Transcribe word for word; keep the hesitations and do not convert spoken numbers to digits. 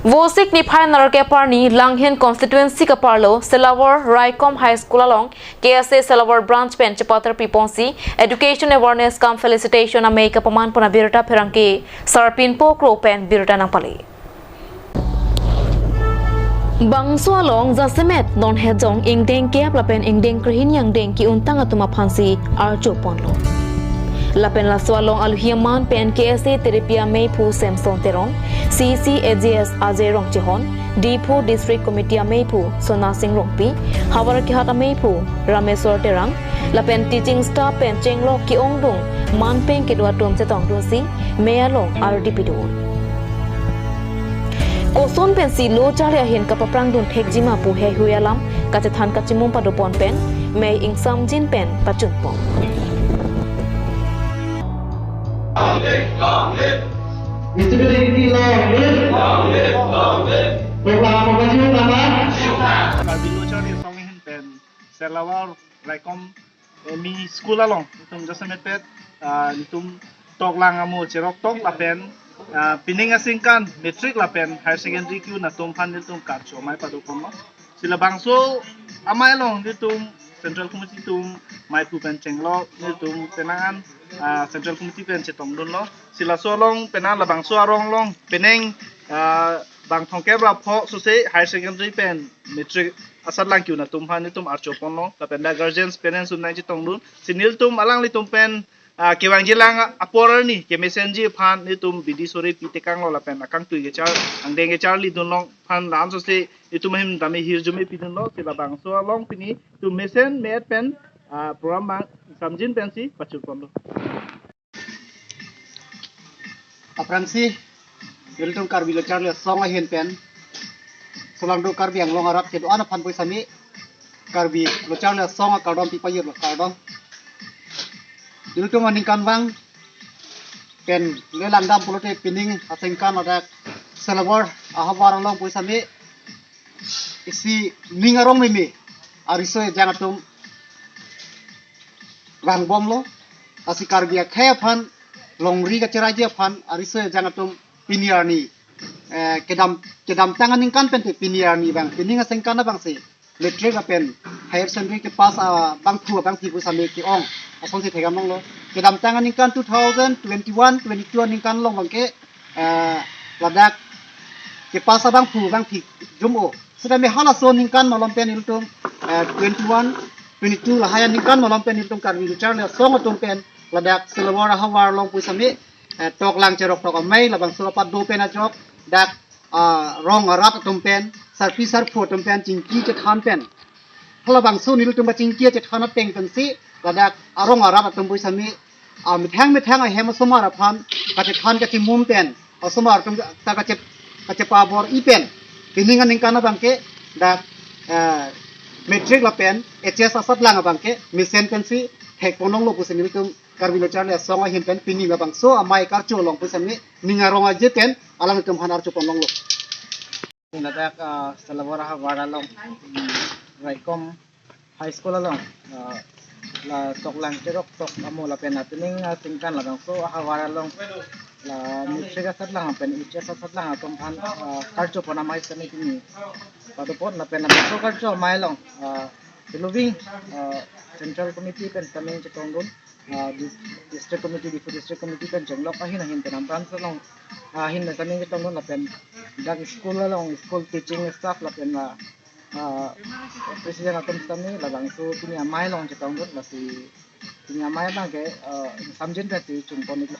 Vosik niphai nerkep arni Langhin constituency kaparlo Selawar Raikom High School along K S A Selawar branch pen chepatar piponsi education awareness cum felicitation amei kapaman pon abirta pherangke Sarpinpo Kro pen birta nangpale. Bangso along jasemet non hejong ingdeng kep lapen ingdeng krehini angdeng ki-untang atum aphansi archo ponlo. Lapen laso along aluhi aman pen K S A Terepi ameiphu Samson Terong, C C A G S Ajay Rongchehon, Diphu District Committee ameiphu Sona Sing Rongpi, Howraghat ameiphu Rameswar Terang, lapen teaching staff pen chenglok ke-ongdung man pen kedo atum chetongdunsi mei along ardi pidun. Koson pensi lo charli ahin kapaprangdun thekjima pu heihui alam kachethan kachimum padopon pen mei ingsamjin pen pachunpon. Long live! Long live! Long live! Long live! Karbi Lo Charli Asong ahin pen Selawar Raikom M E School along netum jasemet pet, ah, netum toklang amo cheroktok lapen, ah, pining aningkan matric lapen higher secondary ke-un atum aphan netum karcho amei padoponlo. Si labangso amei along netum Central Committee atum meiphu pen chenglok, netum penang an, ah, Central Committee pen chetongdunlo. Si laso along penang labangso arong along penang, ah, bang thomkep ra pho sose higher secondary pen matric asatlang ke-un atum aphan netum archo ponlo, lapen dak guardians, parents atum nangchetongdun. Si nelitum alanglitum pen, ah, kevangjilang apor arni kemesenji aphan netum bidi sore pitekanglo lapen akangtui kechar, angdeng kecharlidun along aphan la-an sose netum ahin tame hirjume pidunlo. Si labangso along pini netum mesen me-et pen, ah, program abang ingsamjin pensi pachunponlo. Aphrangsi nelitum Karbi Lo Charli Asong ahin pen solangdo Karbi Anglong arat kedo-an aphan pu sami Karbi Lo Charli Asong akardom pipajirlo, kardom. Nelitum aningkanvang pen le langdam pulote pining aningkan ladak Selawar ahavar along pu sami isi ning arong meme ariso ejang atum vangbomlo. Lasi Karbi akhei aphan longri kacheraiji aphan ariso ejang atum pini arni, eh, kedam, kedamtang aningkan pen te pini arni abang, pining aningkan abangsi matric lapen higher secondary kepass abangphu abangphi pu sami ke-ong asonsi thekdam longlo. Kedamtang aningkan two thousand twenty-one twenty-two aningkan along abangke, eh, ladak kepass abangphu abangphi jum-o. Sitame halaso aningkan malom pen nelitum, eh, twenty-one twenty-two lahai aningkan malom pen nelitum Karbi Lo Charli Asong atum pen ladak Selawar ahavar along pu sami, eh, toklang cheroktok amei labangso apat do pen ajok dak, ah, rong arat atum pen, sarpi sarpo atum pen chingki chethan pen, halabangso nelitum kachingki chethan ateng pensi ladak arong arat atum pu sami, ah, methang methang ahem asomar aphan kachethan kachimum pen asomar atum ta kache, kachepabor-i pen pining aningkan abangke dak, eh, matric lapen H S asatlang abangke mesen pensi thekpon longlo pusi nelitum Karbi Lo Charli Asong ahin pen pining labangso amei karcho along pu sami ning arong aje pen alangtum aphan archo pon longlo. Ladak, ah, Selawar ahavar along, mm, Raikom High School along, ah, la toklang cheroktok amo lapen pining aningkan labangso ahavar along la matric asatlang pen H S asatlang atum aphan, ah, karcho pon amei sami pini padopon lapen labangso karcho amei along, ah, Iluving, ah, Central Committee pen sami chetongdun, ah, dis-, District Committee, Diphu District Committee pen chenglok ahin ahin pen ambran salong, ah, ahin pen sami chetongdun lapen dak school along school teaching staff lapen la, ah, president atum sami labangso pini amei along chetongdun lasi pini amei abangke, ah, ingsamjin pensi chunpon-iklo.